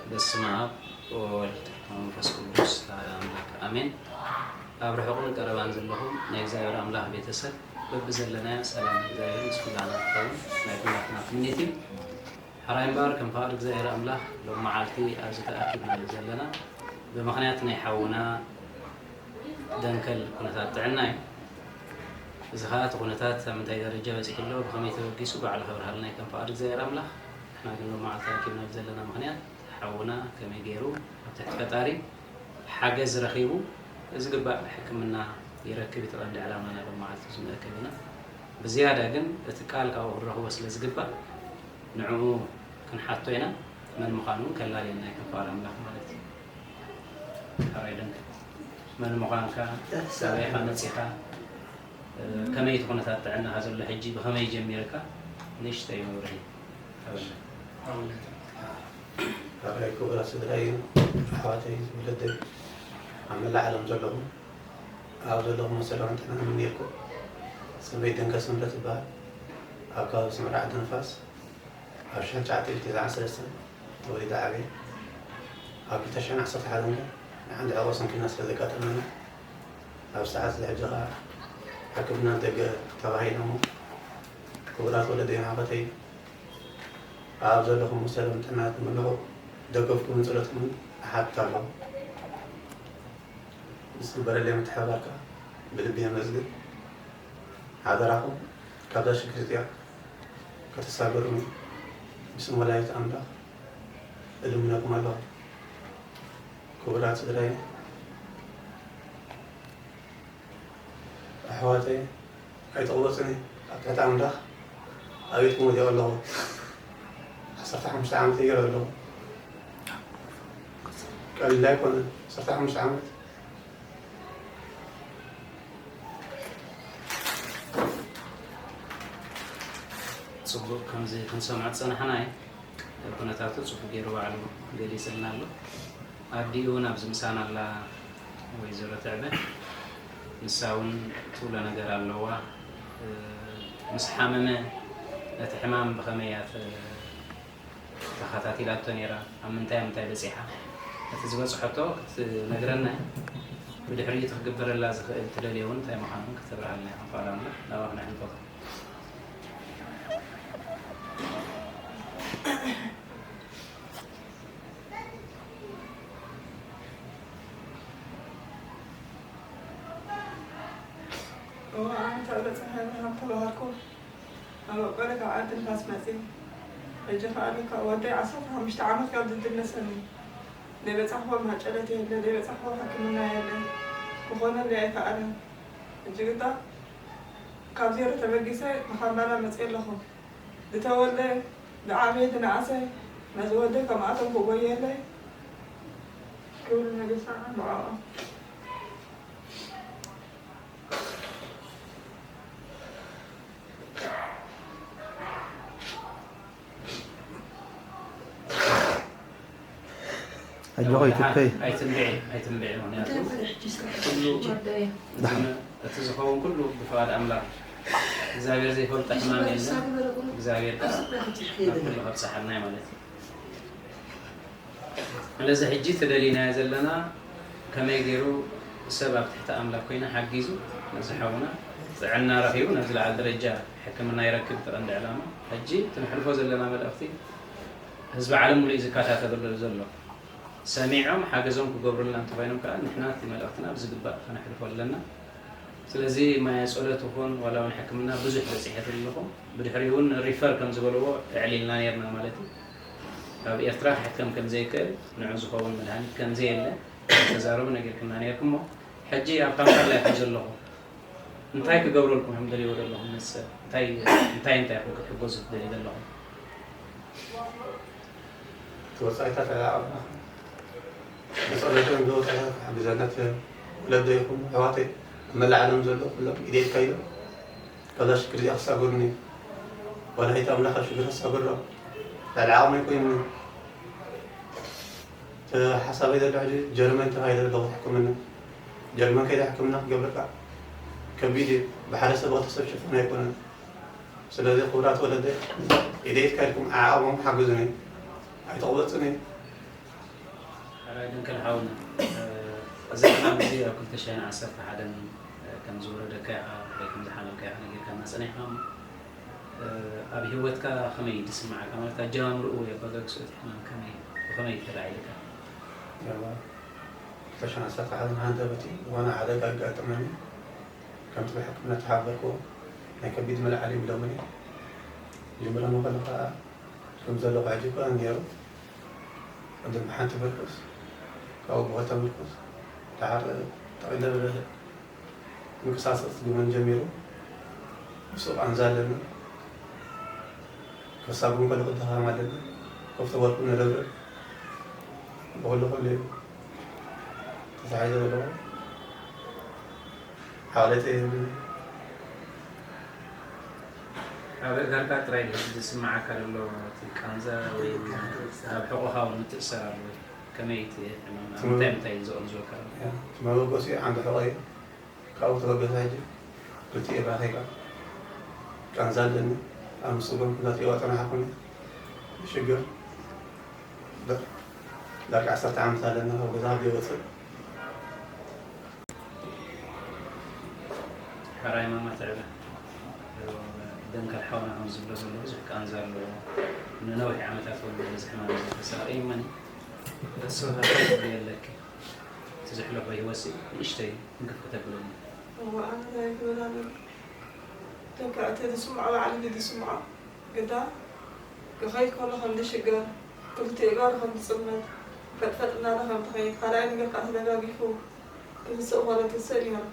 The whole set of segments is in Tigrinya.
በስመ ኣብ ወወልድ ወመንፈስ ቅዱስ ሓደ ኣምላክ ኣሜን። ኣብ ርሑቕን ቀረባን ዘለኹም ናይ እግዚኣብሔር ኣምላኽ ቤተሰብ፣ በብዘለናዮ ሰላም እግዚኣብሔር ምስ ኩላና ክኸውን ናይ ኩላትና ትምኒት እዩ። ሕራይ እምበኣር ከም ፍቓድ እግዚኣብሔር ኣምላኽ ሎም መዓልቲ ኣብዚ ተኣኪብናሉ ዘለና ብምኽንያት ናይ ሓውና ደንከል ኩነታት ጥዕና እዩ። እዚ ኸኣ እቲ ኩነታት ኣብ ምንታይ ደረጃ በጺሑ ኣሎ፣ ብኸመይ ተበጊሱ ባዕሉ ከብርሃልና እዩ ከም ፍቓድ እግዚኣብሔር ኣምላኽ። ንሕና ግን ሎም መዓልቲ ተኣኪብናሉ ዘለና ምኽንያት ሓውና ከመይ ገይሩ ኣብ ትሕቲ ፈጣሪ ሓገዝ ረኺቡ ዝግባእ ሕክምና ይረክብ እቲ ቀንዲ ዕላማና ሎም መዓልቲ እዚ መእከብ ኢና። ብዝያዳ ግን እቲ ቃል ካብኡ ክንረኽቦ ስለ ዝግባእ ንዕኡ ክንሓቶ ኢና። መን ምዃኑ እውን ከላልየና እዩ ከም ፍቓድ ኣምላኽ ማለት እዩ። ሕራይ ደንከል፣ መን ምዃንካ፣ ካበይ ኢኻ መጺኻ፣ ከመይ እቲ ኩነታት ጥዕናኻ ዘሎ ሕጂ፣ ብኸመይ ጀሚርካ ንእሽተይ መብርሂ ሃበና። ኣባይ ክቡራት ስድራይ፣ ኣሕዋተይ፣ ወለደይ፣ ኣብ መላእ ዓለም ዘለኹም፣ ኣብ ዘለኹም ሰላም ጥዕና እምነየልኩም። ስመይ ደንከል ሰንበት ይበሃል። ኣብ ከባቢ ሰመራ ዓዲ ንፋስ ኣብ ሽሕን ትሽዓተ ሚእትን ተስዓን ሰለስተን ተወሊደ ዓብየ። ኣብ ክልተ ሽሕን ዓሰርተ ሓደን ግን ንሓንቲ ሕቖ ሰንኪልና ስለ ዘጋጠመና፣ ኣብ ሰዓት እዚ ሕጂ ኸኣ ሕክምና ንደገ ተባሂለ እሞ፣ ክቡራት ወለደይን ኣሕዋተይ፣ ኣብ ዘለኹም ሰላም ጥዕና ትመልኹ፣ ደገፍኩምን ጸሎትኩምን እሓትት ኣለኹ። ንዝግበረለይ ምትሕብባር ከኣ ብልቢ የመስግን። ሓደራኹም ካብዛ ሽግር እዚኣ ከተሳግሩኒ ብስም ወላዲት ኣምላኽ እልምነኩም ኣለኹ። ክቡራት ስድራይ፣ ኣሕዋተይ፣ ኣይትቕበጹኒ። ኣብ ትሕቲ ኣምላኽ ኣብ ኢድኩም ወዲቐ ኣለኹ። ዓሰርተ ሓሙሽተ ዓመት እየ ዘለኹ። ቀሊል ኣይኮነን። ዓሰርተ ሓሙሽተ ዓመት። ጽቡቕ፣ ከምዚ ክንሰምዖ ዝጸናሕና እዩ። ኩነታቱ ጽቡቕ ገይሩ ባዕሉ ገሊጽልና ኣሎ። ኣዲኡ እውን ኣብዚ ምሳና ኣላ፣ ወይዘሮ ትዕበ። ንሳ እውን ትብሎ ነገር ኣለዋ። እ፣ ምስ ሓመመ ነቲ ሕማም ብኸመይ እያ ተ-፣ ተኸታቲላቶ ነይራ፣ ኣብ ምንታይ ኣብ ምንታይ በጺሓ፣ እቲ ዝበጽሐቶ ክትነግረና፣ ብድሕሪኡ እቲ ክግበረላ ዝኽእል ትደልዮ እውን እንታይ ምዃኑ ክተብርሃልና ኢኻ። ፋላ ኣምላኽ ናባኻ ነሕልፎ። እዋ፣ ኣነ ተበጽሐ ሃም ተባሃልኩ። ኣብ ኣቆለ ካብ ዓዲ ንፋስ መጽየ። ሕጂ ከኣ ካብ ወደይ ዓሰርተ ሓሙሽተ ዓመት ካብ ዝድነሰኒ። ዘይበጻሕዎ ማጨለት የለ፣ ዘይበጻሕዎ ሕክምና የለ። ክኾነለይ ኣይከኣለን። ሕጂ ግዳ ካብ ዜሮ ተበጊሰ ንካምባላ መጽየ ኣለኹ። ዝተወልደ፣ ዝዓበየ፣ ዝነኣሰ፣ ነዚ ወደይ ከምኣቶም ክጎየለይ ክብሪ ነገስታ ንዕኦም። ኣጆኻ ይትከይ። ኣይትንብዒ፣ ኣይትንብዒ፣ ምኽንያቱ ኩሉ እቲ ዝኸውን ኩሉ ብፍቓድ ኣምላኽ። እግዚኣብሔር ዘይፈልጦ ሕማም የለን። እግዚኣብሔር ከኣ ናብ ኩሉ ከብጽሓልና እዩ ማለት እዩ። ስለዚ ሕጂ እቲ ደሊናዮ ዘለና ከመይ ገይሩ ሰብ ኣብ ትሕቲ ኣምላኽ ኮይና ሓጊዙ ነዚ ሓውና ጥዕና ረኺቡ ናብ ዝለዓለ ደረጃ ሕክምና ይረክብ እቲ ቀንዲ ዕላማ። ሕጂ እቲ ነሕልፎ ዘለና መልእኽቲ ህዝቢ ዓለም ሙሉእ እዩ ዝከታተለሉ ዘሎ። ሰሚዖም ሓገዞም ክገብሩልና እንተኾይኖም ከኣ ንሕና እቲ መልእኽትና ብዝግባእ ከነሕልፎ ኣለና። ስለዚ ማየ ጸሎት ይኹን ዋላ እውን ሕክምና ብዙሕ በጺሐ ዘለኹ። ብድሕሪኡ እውን ሪፈር ከም ዝበልዎ ኣዕሊልና ነይርና ማለት እዩ። ኣብ ኤርትራ ክሕከም ከም ዘይክእል፣ ንዑ ዝኸውን መድሃኒት ከም ዘየለ ተዛረቡ ነጊርኩምና ነይርኩም እሞ፣ ሕጂ ኣብ ካምፓላ ኢኹም ዘለኹም። እንታይ ክገብረልኩም ኢኹም ደልይዎ ዘለኹም ምስ ሰብ? እንታይ፣ እንታይ፣ እንታይ ኢኹም ክትሕገዙ ትደልዩ ዘለኹም? እቲ ወጻኢታት ኣዕሊልና፣ ብጸሎትን ብወጻኢታት ክሕግዘና ትብል። ወለደይ ይኹኑ ኣሕዋተይ ኣብ መላእ ዓለም ዘለዉ ኩሎም ኢደይ ኢድካ ኢሎም ካብዛ ሽግር እዚኣ ክሳገሩኒ፣ ወላዲት ኣምላኽ ካብ ሽግር ክሳገሮም ልዕሊ ዓቕመይ ኮይኑኒ። እቲ ሓሳበይ ዘሎ ሕጂ ጀርመን ተባሂለ ዘለኹ ሕክምና። ጀርመን ከይደ ሕክምና ክገብር ከኣ ከቢድ እዩ። ብሓደ ሰብ ክልተ ሰብ ሽፈን ኣይኮነን። ስለዚ ክቡራት ወለደይ፣ ኢደይ ኢድካ ኢልኩም ዓቕሞም ሓግዙኒ። ኣይተቕበጹኒ። ራይ ደንከል ሓውና፣ እዚ ሕማም እዚ ኣብ ክልተ ሽሕን ዓሰርተ ሓደን ከም ዝወረደካ ኢኻ ወይ ከም ዝሓመምካ ኢኻ ነጊርካና ጸኒሕካ። ኣብ ህይወትካ ከመይ እዩ ዝስምዓካ? ማለት ኣጀማምርኡ ወይ ኣበጋግስኡ እቲ ሕማም ከመይ፣ ብኸመይ እዩ ተላዒልካ? ያዋ ክልተ ሽሕን ዓሰርተ ሓደን ሃንደበቲ ዝኾነ ሓደጋ ኣጋጠመኒ። ከምቲ ብሕክምና ተሓበርኩ ናይ ከቢድ ምልዓል ይብሎምኒ። ይብሎኒ ከሎ ከዓ ከም ዘለኹ ሕጂ እኳ ነይሩ። ቅድሚ ሓንቲ ምርኩስ ካብኡ ብኸልተ ምርኩስ ደሓር ጠቕለለ ምንቅሳቐስ ግመን ጀሚሩ። ምስ ቃንዛ ኣለኒ። ክሳብ እውን ከሎ ክድኻም ኣለኒ። ኮፍ ተበልኩ ነደብር ብኩሉ ኩሉ ተታሒዘ ዘለኹ። ሓቕለተ የብሉን። ኣብ ኣእጋርካ ጥራይ ድዩ ዝስምዓካ ዘሎ እቲ ቃንዛ ወይ ኣብ ሕቖኻ እውን ምትእስሳር ኣሎ? ከመይ እቲ ሕማም ኣብ ምንታይ ምንታይ እዩ ዘቐንዝወካ ዘሎ? እቲ መበገሲኡ ዓንዲ ሕቖ እዩ። ካብኡ ተበገሰ ሕጂ ክልቲኡ የባኸይካ ቃንዛ ኣለኒ። ኣብ ምስጎም ኩናት የዋጠና ሓኮኒ ሽግር ዳርጋ ዓሰርተ ዓመት ኣለና ካብ ገዛ ዘይወፅእ። ሕራይ ማማ ትዕበ። ደንከል ሓውና ከም ዝብሎ ዘሎ ብዙሕ ቃንዛ ኣለዎ። ንነዊሕ ዓመታት እውን በዚ ሕማም እዚ ተሳቒ እመኒ። ተስፋ ትብሊ ኣለኪ። እቲ ዘሕለፎ ህይወትሲ ንእሽተይ እንክፍ ከተብለኒ። እወ ኣነ እንታይ ክብል ኣለኒ? ደንከ እቲ ዝስምዖ ባዕሉ ድዩ ዝስምዖ? ግዳ ክኸይድ ከሎ ከም ዝሽገር፣ ክልቲኡ እግሩ ከም ዝጽመድ፣ ፈጥፈጥ እናበለ ከም ዝኸይድ፣ ካልኣይ ነገር ከኣ ተደጋጊፉ ክትስእ ከሎ ትስእ ነይሩ።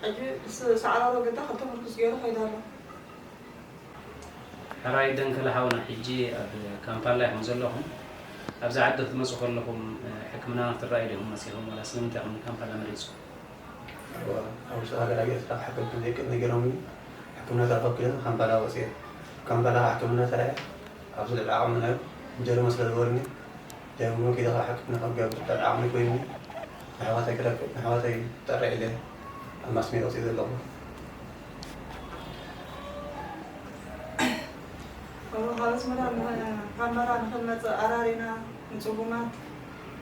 ሕጂ ምስ ሰዕራሮ ግዳ ክልተ ምርኩስ ገይሩ ይኸይድ ኣሎ። ሕራይ ደንከለ ሓውና፣ ሕጂ ኣብ ካምፓላ ኢኹም ዘለኹም። ኣብዚ ዓዲ ክትመጹ ከለኹም ሕክምና ክትረኣዩ ዲኹም መጺኹም፣ ዋላስ ንምንታይ ኢኹም ንካምፓላ መሪጽኩም? ኣብ ውሽጢ ሃገር ኣየር ስራሕ ሕክም ከም ዘይክእል ነጊሮምኒ። ሕክምና ተረኸብኩ ኢለ ካምፓላ ወፅየ። ካምፓላ ሕክምና ተራየ ኣብዚ ልዕሊ ዓቕሚ ነይሩ። ጀርመ ስለ ዝበሉኒ ጀርመ ከይደ ካብ ሕክምና ከም ገብር ልዕሊ ዓቕሚ ኮይኑኒ። ንሕዋተይ ክረክብ ንሕዋተይ ጠርዕ ኢለ ኣብ ማስሜ ወፅየ ዘለኹ። ካብ ኣስመራ ካምፓላ ንክንመፅእ ኣራሪና ንፅጉማት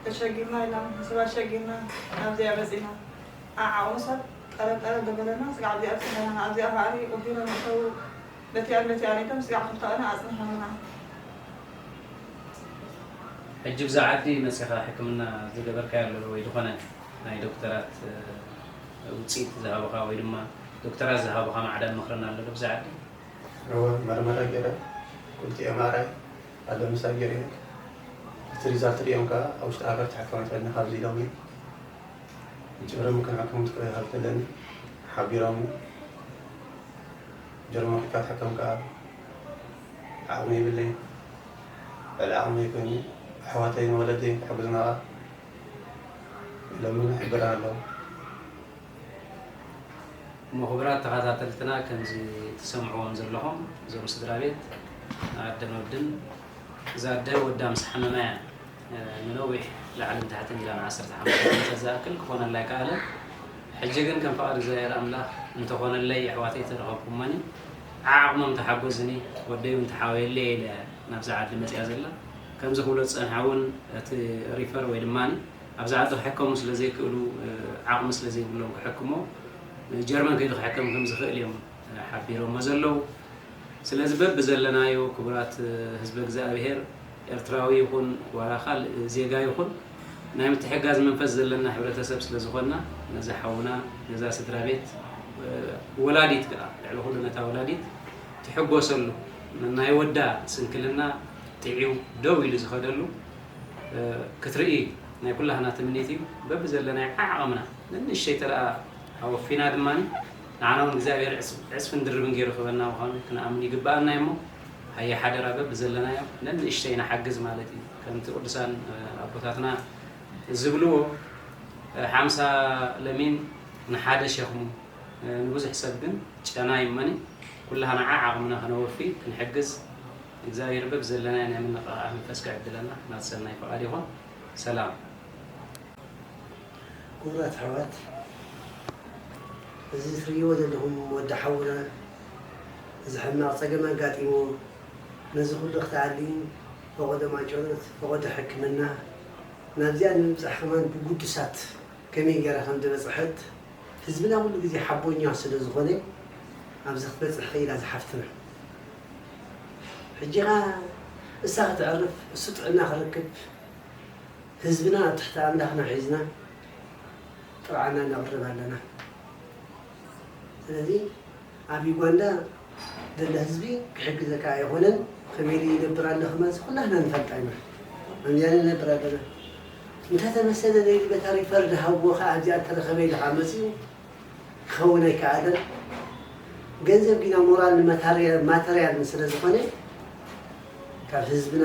ተሸጊርና ኢሎም ንሰባት ሸጊርና ናብዚኣ መፂና። ዓዓቕሙ ሰብ ጠረብ ጠረብ ደበለና ስጋዕ ኣብዚኣ ተሰናና ኣብዚኣ ከዓ ቁቢሎም እተው በቲኣን በቲኣን ኢሎም ስጋዕ ክልተ ቀነ ኣፅኒሖምና። ሕጂ ብዛ ዓዲ መፂኻ ሕክምና ዝገበርካዮ ኣሎ ወይ ዝኾነ ናይ ዶክተራት ውፅኢት ዝሃቡኻ ወይ ድማ ዶክተራት ዝሃቡኻ ማዕዳን ምኽርን ኣሎ ዶ ብዛ ዓዲ? እወ መርመራ ገይረ ክልቲኡ ኤምኣርኣይ ኣለምሳ ገይረ እቲ ሪዛልት ሪኦም ከዓ ኣብ ውሽጢ ሃገር ትሕከም ኣይትኽእልን ኢኻ ኣብዚ ኢሎምኒ። ጀርመን ክንሕከም ትኽእል ኢኻ ተለኒ ሓቢሮምኒ። ጀርመን ኬድካ ትሕከም ከዓ ዓቕሚ የብለይን። ልዕሊ ዓቕመይ ኮይኑ ኣሕዋተይን ወለደይን ክሕግዙና ከዓ ኢሎምኒ ይሕብራ ኣለዉ። እሞ ክቡራት ተኸታተልትና ከምዚ ትሰምዕዎም ዘለኹም እዞም ስድራ ቤት ኣደን ወድን እዛ ኣደ ወዳ ምስ ሓመማ እያ ንነዊሕ ላዕልን ታሕትን ኢላ ንዓሰርተ ሓሙሽተ ዓመታት ዝኣክል ክኾነላ ኣይከኣለን። ሕጂ ግን ከም ፍቓድ እግዚኣብሔር ኣምላኽ እንተኾነለይ ኣሕዋተይ ተረኸብኩሞኒ ዓዓቕሞም ተሓጎዝኒ ወደይ እውን ተሓወየለይ ኢለ ናብዛ ዓዲ መፅያ ዘላ። ከምዚ ክብሎ ዝፀንሓ እውን እቲ ሪፈር ወይ ድማ ኣብዚ ዓዲ ክሕከሙ ስለ ዘይክእሉ ዓቕሚ ስለ ዘይብሎም ክሕክሞ ጀርመን ከይዱ ክሕከም ከም ዝኽእል እዮም ሓቢሮሞ ዘለዉ። ስለዚ በብዘለናዮ ክቡራት ህዝበ እግዚኣብሔር ኤርትራዊ ይኹን ዋላ ካልእ ዜጋ ይኹን ናይ ምትሕጋዝ መንፈስ ዘለና ሕብረተሰብ ስለ ዝኾንና ነዚ ሓውና ነዛ ስድራ ቤት ወላዲት ከዓ ልዕሊ ኩሉ ነታ ወላዲት ትሕጎሰሉ ናይ ወዳ ስንክልና ጥዕዩ ደው ኢሉ ዝኸደሉ ክትርኢ ናይ ኩላህና ትምኒት እዩ። በብዘለናዮ ዓዓቕምና ንንእሽተይ ተደኣ ኣወፊና ድማ ንዓና እውን እግዚኣብሔር ዕፅፍን ድርብን ገይሩ ክበና ምዃኑ ክንኣምን ይግብኣና እሞ ሃየ ሓደራ በብዘለናዮ ነንእሽተይ ንሓግዝ ማለት እዩ። ከምቲ ቅዱሳን ኣቦታትና ዝብልዎ ሓምሳ ለሚን ንሓደ ሸኽሙ ንብዙሕ ሰብ ግን ጨና ይመኒ። ኩላህና ዓዓቕምና ከነወፊ ክንሕግዝ እግዚኣብሔር በብዘለናዮ ናይ ምንቕቓሕ መንፈስ ክዕድለና ናቲ ሰናይ ፍቓድ ይኹን። ሰላም። ክቡራት ኣሕዋት፣ እዚ ትርእይዎ ዘለኹም ወዲ ሓውና እዚ ሕማቕ ጸገም ኣጋጢምዎ ነዚ ኩሉ ክትኣሊ ፈቐዶ ማንጨሎት፣ ፈቐዶ ሕክምና፣ ናብዚኣ ንምብጻሕ ከማን ብግዱሳት ከመይ ገይራ ከም ዝበጽሐት ህዝብና ኩሉ ግዜ ሓቦኛ ስለ ዝኾነ ኣብዚ ክትበጽሕ ኽኢላ ዝሓፍትና። ሕጂ ኸኣ እሳ ክትዕርፍ እሱ ጥዕና ክረክብ ህዝብና ኣብ ትሕቲ ኣምላኽና ሒዝና ጥርዓና ነቕርብ ኣለና። ስለዚ ኣብ ዩጋንዳ ዘሎ ህዝቢ ክሕግዘካ ኣይኾነን። ከመይ ኢሉ ይነብር ኣሎ ከማዚ ኩላህና ንፈልጣ ኢና። ከምዚኣ ንነብር ኣለና። እንተተመሰለ ለይሉ በታ ሪፈር ዝሃብዎ ከዓ ኣብዚኣ እንተረኸበ ኢሉ ከዓ መፂኡ ክኸውን ኣይከኣለን። ገንዘብ ጊና ሞራል ማተርያል ስለ ዝኾነ ካብ ህዝብና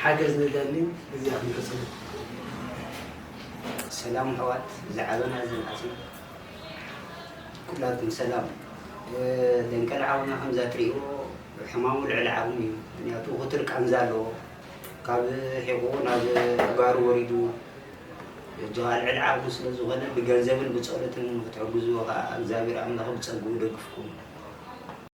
ሓገዝ ንደሊ። እዚኣ ክንሕፅሉ። ሰላም ኣሕዋት ዝዓበና ዝንኣስና ኩላትኩም ሰላም። ደንቀል ዓቕምና ከምዛ ትሪእዎ ሕማሙ ልዕሊ ዓቕሚ እዩ። ምክንያቱ ክትር ቃንዛ ኣለዎ። ካብ ሒቑ ናብ እግባሩ ወሪዱ እጅ ልዕሊ ዓቕሙ ስለ ዝኾነ ብገንዘብን ብፀሎትን ክትሕግዝዎ ከዓ እግዚኣብሔር ኣምላኽ ብፀግኡ ደግፍኩም።